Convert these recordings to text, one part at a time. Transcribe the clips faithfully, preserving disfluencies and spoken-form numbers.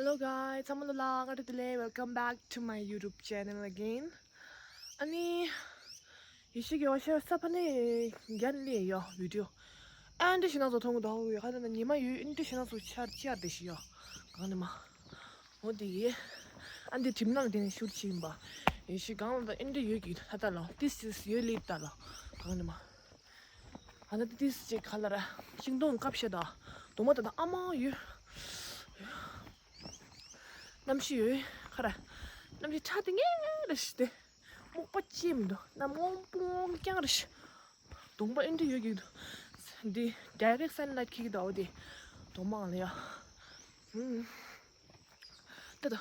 Hello guys, ཚང་མ་ལ་སྔ་དྲོ་བདེ་ལེགས། Welcome back to my YouTube channel again. ཨ་ནི་ཡེ་ཤེས་ཀྱི་ཨོ་ཤ་ས་ཕ་ནས་རྒྱན་ལས་ཡོ་བི་ཌིའོ། ཨ་འདྲ་ཞིག་ན་ཚོ་མཐོང་གི་འདུག་ཧ་ཧ་ན་ཉི་མ་ཡོད་ཨ་འདྲ་ཞིག་ན་ཚོ་ཆར་ཆར་དེ་ཞིག་ཡོ། གང་ནས་མ། འོ་དེ་ཡེ། ཨ་འདི་གྲིབ་ནག་དེ་ནས་ཤུར་ཕྱིན་པ། ཡེ་ཤེས་གང་ལ་ད་ཨ་འདྲ་ཡོད་ཀྱི་ད་ལྟ་ལ་ཏིས་ཏིས་ཡོད་ལེབ་ད་ལ། གང་ནས་མ། ཨ་ན་ཏི་ཏིས་ཅིག་ག་ལ་ར། ཤིང་སྡོང་སྐབས་ཤད་ད། དུང་མ་ད་ད་ཨ་མ་ཡོད། གནམ་གཤིས་ཡོད་ཁ་ར། གནམ་གཤིས་ཁྲ་དེ་ངེ་རེ་ཞིག་སྟེ། སྨུག་པ་ཅི་མི་འདུག་གནམ་སྔོན་པོ་རྐྱང་རེ་ཞིག་དུང་པ་ཨིན་དྲི་ཡོད་ཀྱི་འདུག་འདི་direct sunlight ཁྱེར་གྱི་འདུག་འོ་དེ། དུང་པ་ང་ལ་ཡ། ཧུམ། ད་ད།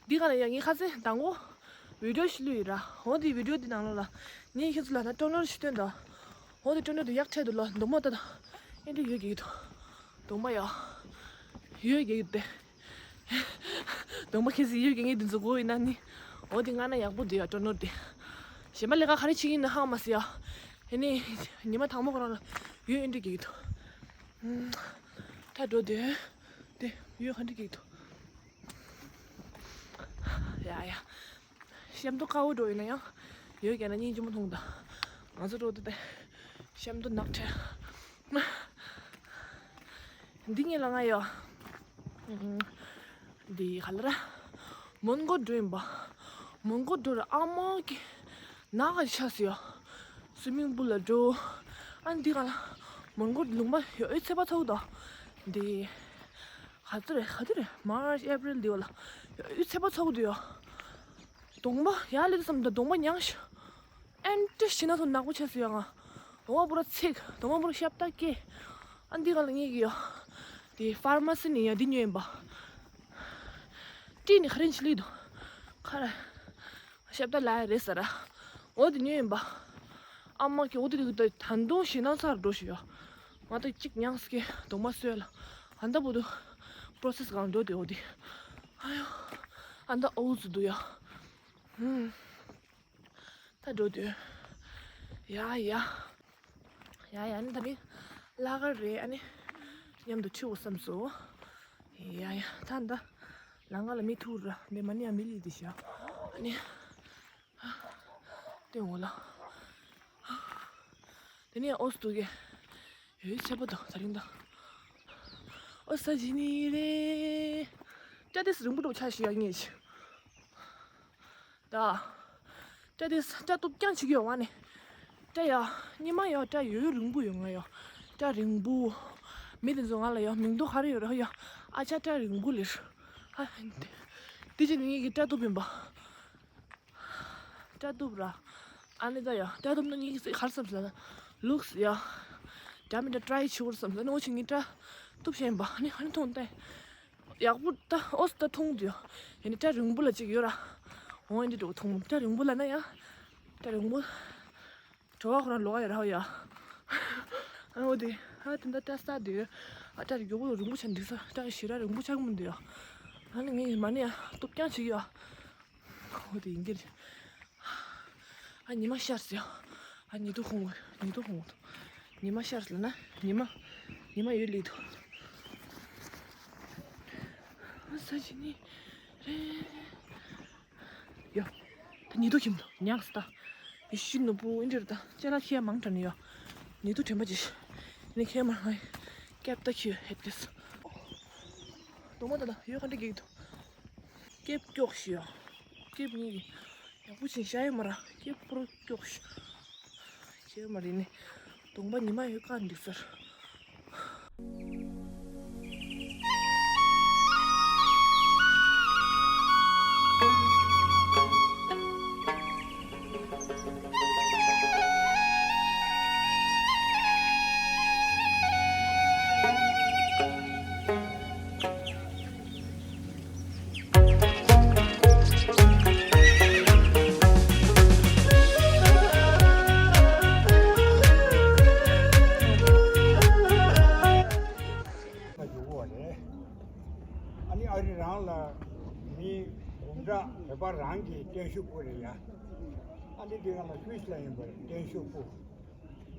འདི་ག་ལ་ཡ་ངའི་ཁ་སེ་དང་པོ་བི་ཌིའོ་ཞིག་བླུགས་ཡོད་ར། འོ་དེ་བི་ཌིའོ་འདི་ནང་ལོགས་ལ་ངས་ཁྱེད་ཚོ་ལ་ན་ཊོ་ནར་ཞིག་སྟོན་ད། འོ་དེ་ཊོ་ནར་དེ་ཡག་ཕྲད་འདུག་ལ་དུང་པ་ད་ད། ཨིན་དྲི་ཡོད་ཀྱི་འདུག་དུང་པ་ཡ། ཡོད་ཀྱི་ཡོད་དེ། དུང་པ་ཁྱེད་ཚོ་ཡོད་ཀྱི་ངས་འདི་ཚོ་གོ་ཡིན་ན་ནི། འོ་དེ་ང་ན་ཡག་པོ་འདུག་ཡ་ཊོ་ནར་དེ། གཞན་པ་ལས་ཀ་ག་རེ་བྱེད་ཀྱི་ཡིན་ན་ཧ་མ་སི་ཡ། ཨེ་ནི། ཉི་མ་དང་པོ་ཁོ་རང་ལ་ཡོད་ཨིན་དྲི་ཀྱི་འདུག་ད་འགྲོ་དེ། དེ་ཡོད་ག་འདྲ་ཀྱི་འདུག་ཡ་ཡ། གཤམ་དུ་དཀར་པོ་འགྲོ་ཡིན་ན་ཡང་ཡོད་ཀྱང་ན་སྙིང་རྗེ་མོ་མཐོང་ད། ང་ཚོ་འགྲོ་དུས་དེ་གཤམ་དུ་ནག་ཁྲ། འདི་ངས་ལ་ང་ཡོད། འདི་ག་ལ་ར། མོན་གྷོ་འགྲོ་ཡིན་པ། མོན་གྷོ་འགྲོ་ར་ཨ་མ་གི་ནག་ག་ཆགས་སི་ཡོད། སུའི་མིང་པུལ་ལ་འགྲོ། ཨ་འདི་ག་ལ། མོན་གྷོ་ལུང་པ་ཡོད་ཨེ་ཚད་པ་ཚོགས་དོ། འདི། ག་ཚོད་རེད་ག་དུས་རེད་མར་ཆི་ཨེ་པྲིལ་འདི་བ་ལ་ཡོད་ཚད་པ་ཚོགས་དུ་ཡོད། དུང་པ་ཡར་སླེབས་བསམ་ད་དུང་པ་མྱངས་ཤག་ཨེ་འདྲ་ཞིག་ན་ཚོ་ནག་པོ་ཆགས་སོང་ཡ་ང་། དུང་པ་པུ་ར་ཚིག་དུང་པ་པུ་ར་ཤབ་ཏ་སྐེ། ཨ་འདི་ག་ལ་ངེད་ཀྱི་ཡོད། དེ་ཕར་མ་སི་ནས་ཡ་འདི་ཉོས་ཡིན་པ། ཏི་ནི་ཁ་རིན་ཆི་ལི་དུ། ཁ་ར། ཤབ་ཏ་ལ་ཡ་རེད་ཟེར་ར། འོ་དེ་ཉོས་ཡིན་པ། ཨ་མ་ཀྱི་འོ་དེ་དེ་ད་དུང་ཞེད་སྣང་ཚ་རུ་འགྲོ་ཞུ་ཡ། ང་ད་གཅིག་མྱངས་སྐེ་དུང་པ་སོས་ལ། ཨ་འདའ་བུ་དུ། པྲོ་སེ་སི་གང་འགྲོ་དེ་འོ་དེ། ཨ་ཡོ། ཨ་འདའ་ཨོ་ཙི་འདུག་ཡ། ཧུམ། ད་འགྲོ་དུས། ཡ་ཡ། ཡ་ཡ་ཨ་ནི་ད་ནི། ལ་ག་རེད་ཨ་ནི། མཉམ་དུ་ཁྲིད་འོ་བསམ་སོ། ཡ་ཡ་ད་འདའ། ལ་ང་ལ་མི་ཐུག་ར་འདི་མ་ནི་ཡ་མི་ལི་དི་ཤ། ཨ་ནི། སྟོན་འོ་ལ། དེ་ནས་ཨོ་སི་དུ་གེ། ཡོད་ཆེ་པོ་དང་ད་རིང་དང་། ཨོ་ས་ཇི་ནི་རེད། སྐྲ་དེ་སི་རིང་པོ་འགྲོ་ཆ་ཞིག་ཡག་ངེས་ཤིག་ད། སྐྲ་དེ་སི་སྐྲ་གཏུབ་རྐྱང་བྱེད་ཀྱི་ཡོད་བ་ནི། སྐྲ་ཡ། སྙི་མ་ཡ་སྐྲ་ཡོད་རིང་པོ་ཡོད་ང་ཡ། སྐྲ་རིང་པོ། མི་དེ་ཚོ་ང་ལ་ཡ་མིང་ཐོ་ག་རེ་ཡོད་ར་ཡ། ཨ་ཅག་སྐྲ་རིང་པོ་ལེར། ཨ། དེ་ཅི་ནི་ངེད་ཀྱི་སྐྲ་གཏུབ་ཡིན་པ། སྐྲ་གཏུབ་ར། ཨ་ནི་ད་ཡ་སྐྲ་གཏུབ་ན་ངེད་ཀྱི་ག་རེ་བསམ་ཟེར་ན། ལུགས་ཡ། འདྲ་མི་འདྲ་ཊ་རའི་བྱེད་དགོས་བསམ་ཟེར་ན་འོ་ཆི་ངེད་སྐྲ་གཏུབ་བྱས་ཡིན་པ་ཨ་ནི་ཨ་ནི་མཐོང་སྟེ། ཡག་པོ་ད་ཨོ་སི་ད་མཐོང་དུ་ཡ། ཡ་ནི་སྐྲ་རིང་པོ་ལ་ཅིག་ཡོད་ར། འོ་འདི་འགྲོ་མཐོང་སྐྲ་རིང་པོ་ལ་ན་ཡ། སྐྲ་རིང་པོ། བྲོ་བ་ཁོ་རང་ལོག་ཡ་ར་ཧོ་ཡ། ཨ་འོ་དེ། ཨ་དེ་འདྲ་སྐྲ་ས་དེ། ཨ་སྐྲ་རིང་པོ་རིང་པོ་ཆགས་འདུག་ས་སྐྲ་ཞེ་དྲག་རིང་པོ་ཆགས་མི་འདུག་ཡ། ཨ་ནི་ངས་མ་ནི་ཡ་གཏུབ་རྐྱང་བྱེད་ཀྱི་ཡ། འོ་དེ་ཡིན་གྱི་རེད། ཨ་ཉི་མ་ཤར་སོང་ཡ། ཨ་ཉི་གདུགས་ཁོང་གི་ཉི་གདུགས་ཁོང་གི་ཉི་མ་ཤར་སོང་ན་ཉི་མ་ཉི་མ་ཡོད་ལེ་འདུག་ཨ་ས་ཆི་ནི་རེད། ཡོ། ད་ཉི་གདུགས་ཁྱིམ་དུ་ཉག་སི་ད། ཡི་ཤི་ནུ་པུ་ཨིན་དྲི་རུ་ད་ཅ་ལག་ཁྱེར་མང་དྲགས་ནི་ཡོ། ཉི་གདུགས་དྲན་པ་ཅི། ནི་ཁྱེར་མ་ཧའི། ཀེབ་ད་ཁྱེར་ཧེད་ཀེས། དུང་མ་ད་ད་ཡོད་ག་འདྲ་གེགས་དུ། ཀེབ་ཀྱོག་ཤི་ཡོ། ཀེབ་གཉིས་ཀྱི། ཡག་པོ་ཅིག་བཞག་ཡོད་མ་ར་ཀེབ་པུ་རུ་ཀྱོག་ཤི། ཁྱེར་མ་རེད་ནི། དུང་པ་ཉི་མ་ཡོད་ག་འགྲིག་ཟེར། ཨ་ནི་ཨ་རི་རང་ལ་མི་འབུམ་ཕྲག་བོད་པ་རང་གི་བརྟན་བཞུགས་སྤོ་རེད་ཡ། ཨ་ནི་འདི་ག་ལ་སུད་སི་ལ་ཡིན་པ་རེད་བརྟན་བཞུགས་སྤོ།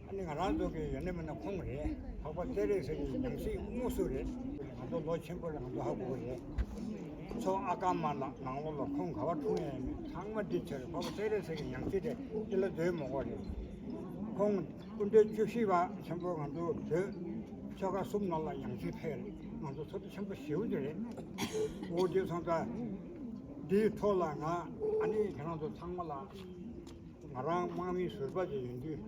ཨ་ནི་ང་རང་ཚོ་གི་ཡོད་ན་མིན་ན་ཁོང་རེད་འཕགས་པ་སྤྱན་རས་གཟིགས་ཀྱི་ཡང་སྲིད་དངོས་སུ་རེད། ང་ཚོ་ལོ་ཆེན་པོ་རེད། ང་ཚོ་ཧ་གོ་གི་རེད། མཚོ་ཨ་ཀ་མ་ལ་ནང་ལོགས་ལ་ཁོང་ག་བ་འཁྲུངས་ཡ་ཡིན་མིན་ཚང་མ་འདི་ཆ་རེད། ཁོ་པ་ཏྲེ་རེ་ཟེར་གི་ཡང་སྲིད་དེ་འདི་ལ་སྡོད་མ་དགོས་རེད། ཁོང་སྐུ་ཕྲེང་བཅུ་བཞི་པ་ཆེན་པོ་ང་ཚོ་བོད་ཆོལ་ཁ་གསུམ་ནང་ལ་ཡང་སྲིད་ཕེབས་རེད། ང་ཚོ་ཚོགས་སྡེ་ཆེན་པོ་ཞེ་པོ་ཅིག་རེད། འོ་དེ་སོང་ཙང་འདིའི་ཐོག་ལ་ང་ཨ་ནི་ཁྱེད་རང་ཚོ་ཚང་མ་ལ། ང་རང་དམག་མི་ཟུར་པ་ཅིག་ཡིན་དུས།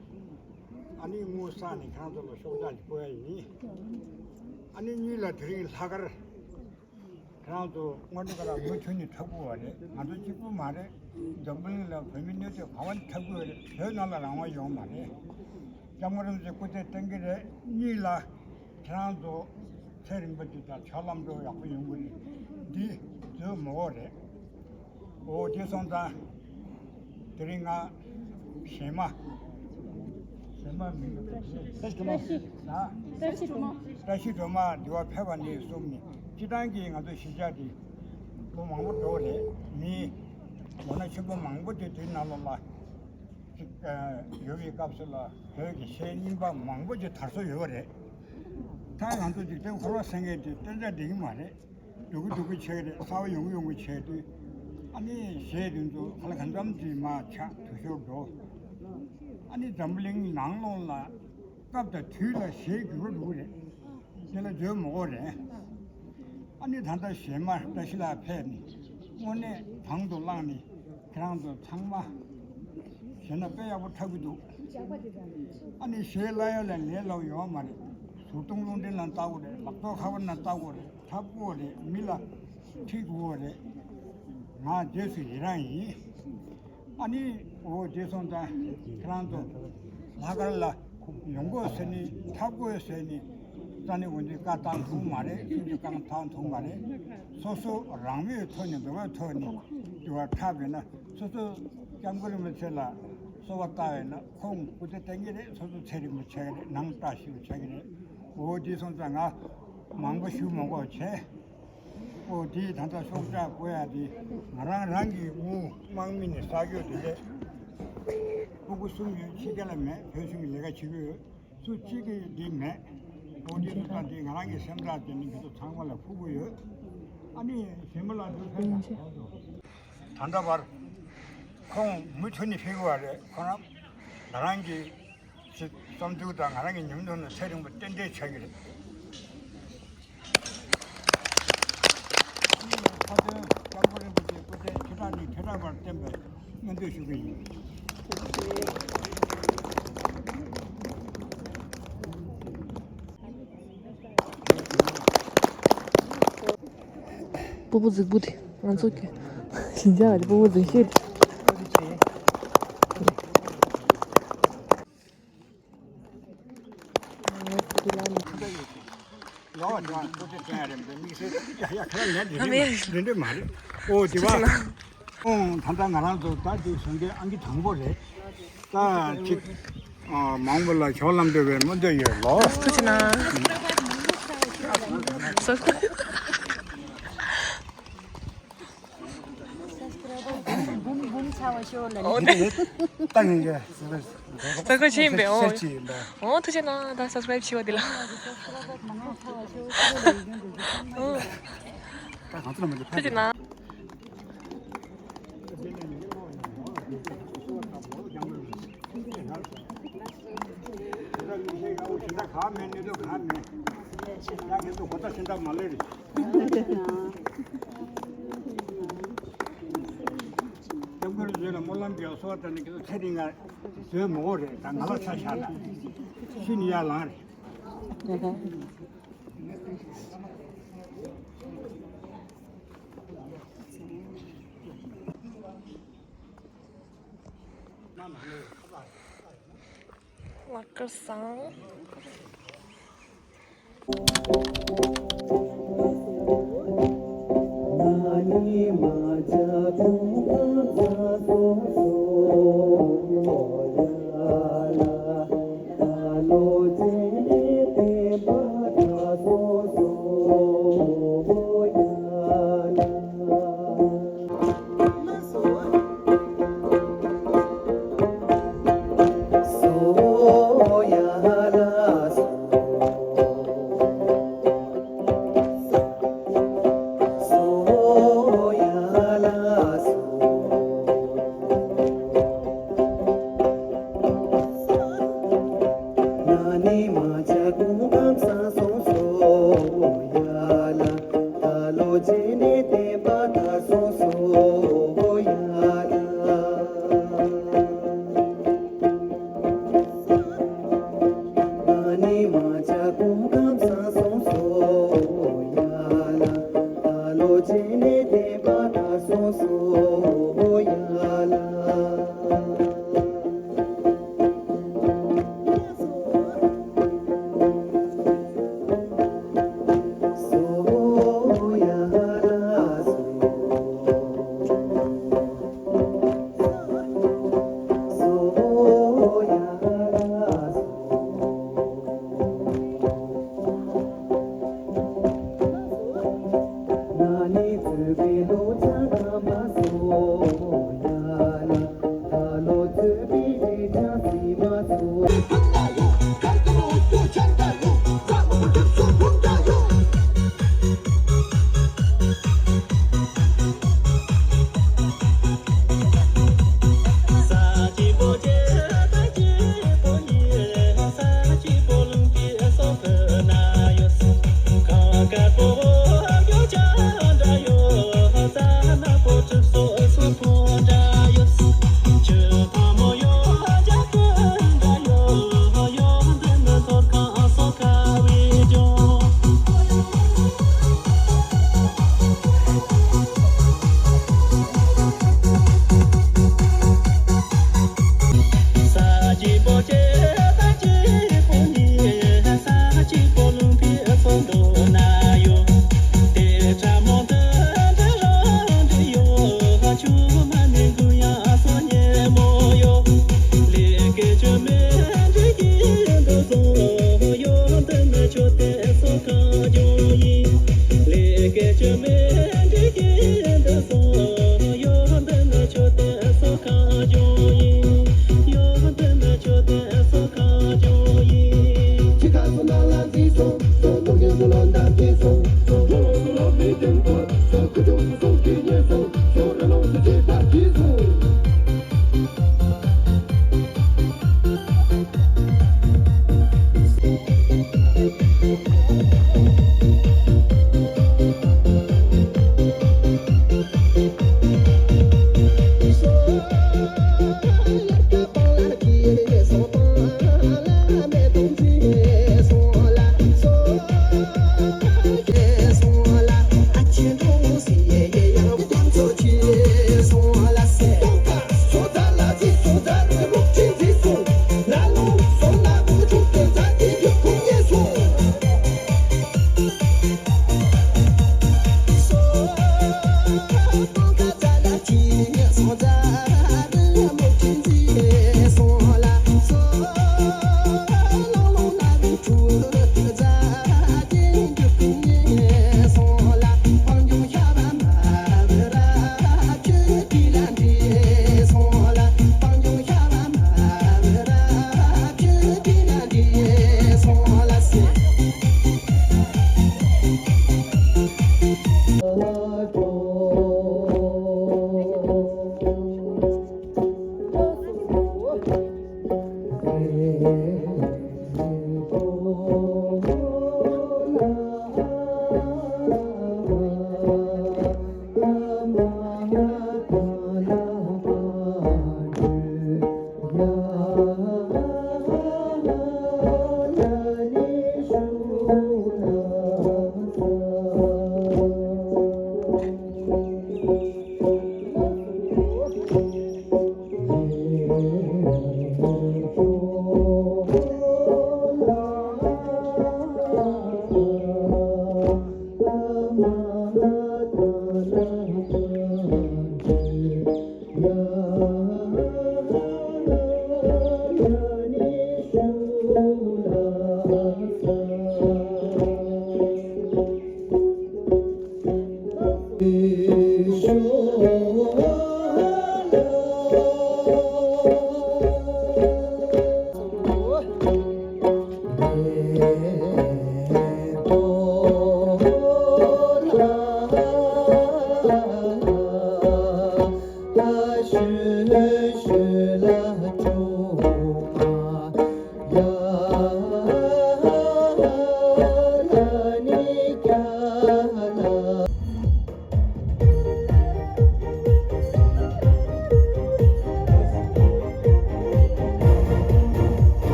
ཨ་ནི་དངུལ་བསགས་ནས་ཁྱེད་རང་ཚོ་ལ་ཤོག་ཆག་ཅིག་བསྐུར་ཡ་ཡིན། ཨ་ནི་གཉིས་ལ་དེ་རིང་ལྷག་དཀར། ཁྱེད་རང་ཚོ་དངོས་གནས་ཁ་ལ་མུ་མཐུད་ནས་འཁྲབ་དགོས་པ་རེད། ང་ཚོ་གཅིག་པུ་མ་རེད། འཛམ་བུ་གླིང་ལ་བོད་མི་གནས་སྡོད་ག་བ་ནས་འཁྲབ་དགོས་པ་རེད། བོད་ནང་ལ་རང་དབང་ཡོད་མ་རེད། སྐྱབས་མགོན་རིན་པོ་ཆེ་སྐུ་ཚེ་བརྟན་གྱི་རེད། གཉིས་ལ། ཁྱེད་རང་ཚོ་ཚེ་རིང་པོ་ཅིག་དང་ཆོག་ལམ་འགྲོ་ཡག་པོ་ཡོང་གི་རེད། འདི་བཟོས་མ་དགོས་རེད། འོ་དེ་སོང་ཙང་དེ་རིང་ང་གཞས་མ། གཞས་མ་མིང་ལ་བཀྲ་ཤིས་སྒྲོལ་མ། ན། བཀྲ་ཤིས་སྒྲོལ་མ། བཀྲ་ཤིས་སྒྲོལ་མ་འདི་བ་ཕེབས་པ་ནས་བཟུང་ནས་སྤྱི་བཏང་གི་ང་ཚོ་གཞིས་ཆགས་འདི་ལོ་མང་པོ་འགྲོ་རེད། མི་ལོ་ན་ཆེན་པོ་མང་པོ་དེ་དུས་ནང་ལོགས་ལ་ཅིག་ཡོད་པའི་སྐབས་སུ་ལ་བོད་ཀྱི་གཞས་རྙིང་པ་མང་པོ་ཅིག་དར་སྲོལ་ཡོད་པ་རེད། ད་ང་ཚོ་འཇིག་རྟེན་འཁོར་བ་སེང་གེ་འདི་གཏན་ཆགས་འགྲིག་གི་མ་རེད། སྡུག་གི་སྡུག་གི་བྱས་རེད། གསར་པ་ཡོང་གི་ཡོང་གི་བྱས་དུས། ཨ་ནི་གཞས་འདི་ཚོ་ག་ལ་གང་འཚམ་ཅིག་མར་ཆག་འཐུས་ཤོར་འགྲོ། ཨ་ནི་འཛམ་བུ་གླིང་ནང་ལོགས་ལ་སྐབས་དང་དུས་ལ་གཞས་འགྱུར་བ་འགྲོ་གི་རེད། དེ་ལ་བརྗོད་མ་དགོས་རེད། ཨ་ནི་ད་ལྟ་གཞས་མ་བཀྲ་ཤིས་ལགས་ཕེབས་ནས་དངོས་གནས་དང་དུ་བླངས་ནས་ཁྱེད་རང་ཚོ་ཚང་མ་གཞས་སྣ་དཔེ་ཡག་པོ་འཁྲབ་གི་འདུག། ཨ་ནི་གཞས་བླ་ཡག་ལ་ལས་སླ་པོ་ཡོད་མ་རེད། གཟུགས་མཐོང་རླུང་འཕྲིན་ལ་བལྟ་དགོས་རེད། ལག་ཐོག་ཁ་པར་ན་བལྟ་དགོས་རེད། འཁྲབ་དགོས་རེད། མི་ལ་ཁྲིད་དགོས་རེད། ང་རྗེས་སུ་ཡི་རང་ཡིན། ཨ་ནི་འོ་དེ་སོང་ཙང་ཁྱེད་རང་ཚོ་ལྷག་དཀར་ལ་ཡོང་དགོས་ཟེར་ནི་འཁྲབ་དགོས་ཟེར་ནི་རྩ་ནས་འོན་ཏེ་བཀའ་བཏང་ཐུབ་མ་རེད། སུ་ཞིག་བཀའ་བཏང་ཐུབ་མ་རེད། སོ་སོ་རང་མོས་ཐོག་ནས་འདོད་པའི་ཐོག་ནས་དེ་བ་འཁྲབ་ཡོད་ན་སོ་སོ་སྐྱབས་མགོན་རིན་པོ་ཆེ་ལ་གསོལ་བ་བཏབ་ཡོད་ན་ཁོང་སྐུ་ཚེ་བརྟན་གྱི་རེད། སོ་སོ་ཚེ་རིང་པོ་ཆགས་ཀྱི་རེད། ནང་བཀྲ་ཤིས་པོ་ཆགས་ཀྱི་རེད། འོ་དེ་སོང་ཙང་ང་མང་པོ་ཞུ་མ་དགོས་བྱས། ཨོ་དེ་ད་ལྟ་ཤོག་ཆག་བསྐུར་ཡ་དེ་ང་རང་རང་གི་དབུ་དམག་མི་ནས་བསགས་ཡོད་དེ་རེད། སྤུ་གུ་གསུམ་ཡོད། ཕྱི་རྒྱལ་ལ་མེད། བོད་གཞུང་གི་ལས་ཀ་བྱེད་ཀྱི་ཡོད། སུ་གཅིག་གིས་འདི་མེད། ཨོ་དེ་སུ་དང་དེ་ང་རང་གི་སེམས་ཐག་དེ་ནི་མི་ཚོ་ཚང་མ་ལ་ཕུལ་གྱི་ཡོད། ཨ་ནི་གཞན་པ་ལ་འདུག་ཕན་ད་ལྟ་བར་ཁོང་མུ་མཐུད་ནས་ཕེབས་པ་རེད། ཁོ་རང་ང་རང་གི་ཅིག་བསམ་ཚུལ་དང་ང་རང་གི་ཉམས་མྱོང་ནས་ཚེ་རིང་པོ་ཏན་ཏན་ཆགས་ཀྱི་རེད། ཁ་སང་སྐྱབས་མགོན་རིན་པོ་ཆེ་སྐུ་ཚེ་ཆེ་དྲགས་ནས་ཆེ་དྲགས་པར་བརྟན་པའི་སྨོན་འདུན་ཞུ་གི་ཡིན། སྤུ་གུ་རྫིག་པོ་དེ་ང་ཚོ་གི་ཞིན་ཅང་གི་སྤུ་གུ་རྫིག་ཤོས་དེ། ཨོ་དེ་བ། ཨོ་ད་ལྟ་ང་རང་ཚོ་ད་དེ་གཞོན་སྐྱེས་ཨང་ཀི་དང་པོ་རེད། ད་ཅིག་ཨ་མང་པོ་ལ་ཆོག་ལམ་འགྲོ་བའི་སྨོན་འདུན་ཡོད་ལོ། ཐུགས་རྗེ་གནང་། འབུམ་འབུམ་ཚ་བ་ཤོར་ལ་ནི། ད་ངས་ཀྱི་ས་ཁ་ཆེན་པས་ཨོ། ཨོ་ཐུགས་རྗེ་གནང་། ད་སབ་སི་ཀ་རེབ་བྱས་པ་འདི་ལ། ཨོ། ད་གང་ཚོད་ལ་མ་འདི་ཐུགས་རྗེ་གནང་། སྐྱབས་མགོན་རིན་པོ་ཆེ་ལ་སྨོན་ལམ་རྒྱག་སོགས་དང་ནི་ཁྱེད་ཚོ་ཚེ་རིང་ང་བཟོས་མ་དགོས་རེད། ད་ང་ལ་ཆ་བཞག་ན་ཤི་ནི་ཡར་ལངས་རེད། ལག་དཀར་བཟང་། སོང་སོ་ཡ་ལ། ད་ལོ་རྗེས་ནས་བསྟན་པ་དར་སོང་སོ་ཡ་ལ། ད་ནི་མ་ཆ་ཀུན་ཁམས་སངས་སོང་སོ་ཡ་ལ། ད་ལོ་རྗེས་ནས་བསྟན་པ་དར་སོང་སོ་ཡ་ལ།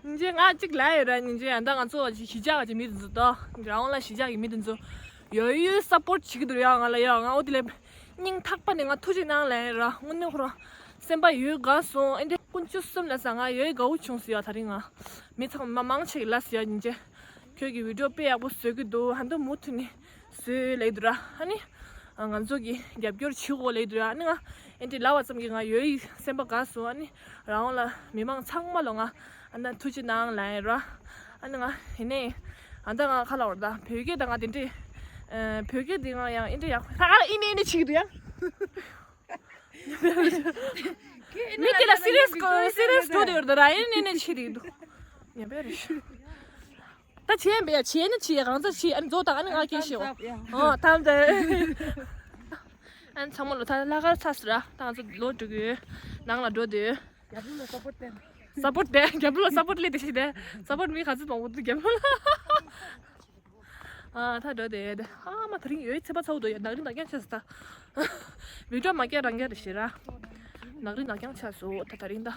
སྙིང་རྗེ། ང་གཅིག་ལབ་ཡོད་ར། སྙིང་རྗེ། ཨ་ད་ང་ཚོ་གཞིས་ཆགས་ཀྱི་མི་དེ་ཚོ་དང་རང་དབང་ལ་གཞིས་ཆགས་ཀྱི་མི་དེ་ཚོ་ཡོད་ཡོད་སཔོར་ཊི་བྱེད་ཀྱི་འདུག་ཡ། ང་ལ་ཡ་ང་འོ་དེ་ལས་སྙིང་ཐག་པ་ནས་ང་ཐུགས་རྗེ་གནང་ལབ་ཡོད་ར། དངོས་གནས་ཁོ་རང་སེམས་པ་ཡོད་དགའ་སོང་། ཨེ་འདྲ་དཀོན་མཆོག་གསུམ་ལ་ས་ང་ཡོད་དགའ་བོ་བྱུང་སོང་ཡ། ད་རིང་ང་མི་ཚང་མ་མང་ཆེ་གི་ལབ་སོང་ཡ། སྙིང་རྗེ། ཁྱོད་ཀྱི་བི་ཌིའོ་དཔེ་ཡག་པོ་བཟོ་གི་འདུག་ཧ་འདུག་མུ་མཐུད་ནས་བཟོས་ལེགས་འདུག་ར། ཨ་ནི། ཨ། ང་ཚོ་གི་རྒྱབ་སྐྱོར་བྱེད་དགོས་ལེགས་འདུག་ར། ཨ་ནི་ང་ཨེ་འདྲ་ལབ་པ་ཙམ་གྱིས་ང་ཡོད་སེམས་པ་དགའ་སོང་། ཨ་ནི་རང་དབང་ལ་མི་མང་ཚང་མ་ལ་ང་ཨ་ན་ཐུགས་རྗེ་གནང་ལབ་ཡིན་ར། ཨ་ནི་ང་ཡིན་ནའི་ཨ་ད་ང་ཁ་ལ་བར་ད་བོད་སྐད་ད་ང་དེ་འདྲས། ཨ། བོད་སྐད་དེ་ང་ཡང་ཨེ་འདྲ་ཡག་པོ་ད་ཨེ་ནས་ཨེ་འདྲ་བྱེད་ཀྱི་འདུག་ཡ། མི་དེ་ལ་སི་རི་ཡས་སི་རི་ཡས་འགྲོ་དེ་ཡོད་ར། ཨེ་ནས་ཨེ་འདྲ་བྱེད་དེ་འདུག་ཉན་པས་རེད། ད་བྱས་པས་ཡ། བྱས་ན་བྱས། གང་ཚ་བྱས། ཨ་ནི་མཛོ་དང་ཨ་ནི་ང་སྐད་ཤེས། ཨོ་ཐམས་ཅད། ཨ་ནི་ཚང་མ་ལོ་ད་ལྷག་དཀར་ཚར་སོང་ར། ད་ང་ཚོ་ལོག་འགྲོ་གི་ཡོད། ནང་ལ་འགྲོ་དུས། རྒྱབ་ལོགས་ལ་སཔོར་ཊི་སྟེར། སཔོར་ཊི་སྟེར། རྒྱབ་ལོགས་ལ་སཔོར་ཊི་སླེབས་དེ་ཤི་དེ། སཔོར་ཊི་མི་ག་ཚོད་མང་པོ་འདུག་རྒྱབ་ལོགས་ལ། ཨ་ད་འགྲོ་དེ་དེ། ཨ་མ་དེ་རིང་ཡོད་ཚད་པ་ཚ་བོ་འདུག་ཡ། ནག་རི་ནག་རྐྱང་ཆགས་སོང་ད། བི་ཌིའོ་མ་བཀལ་རང་བཀལ་རེད་ཤི་ར། ནག་རི་ནག་རྐྱང་ཆགས་སོང་ད་དེ་རིང་ད།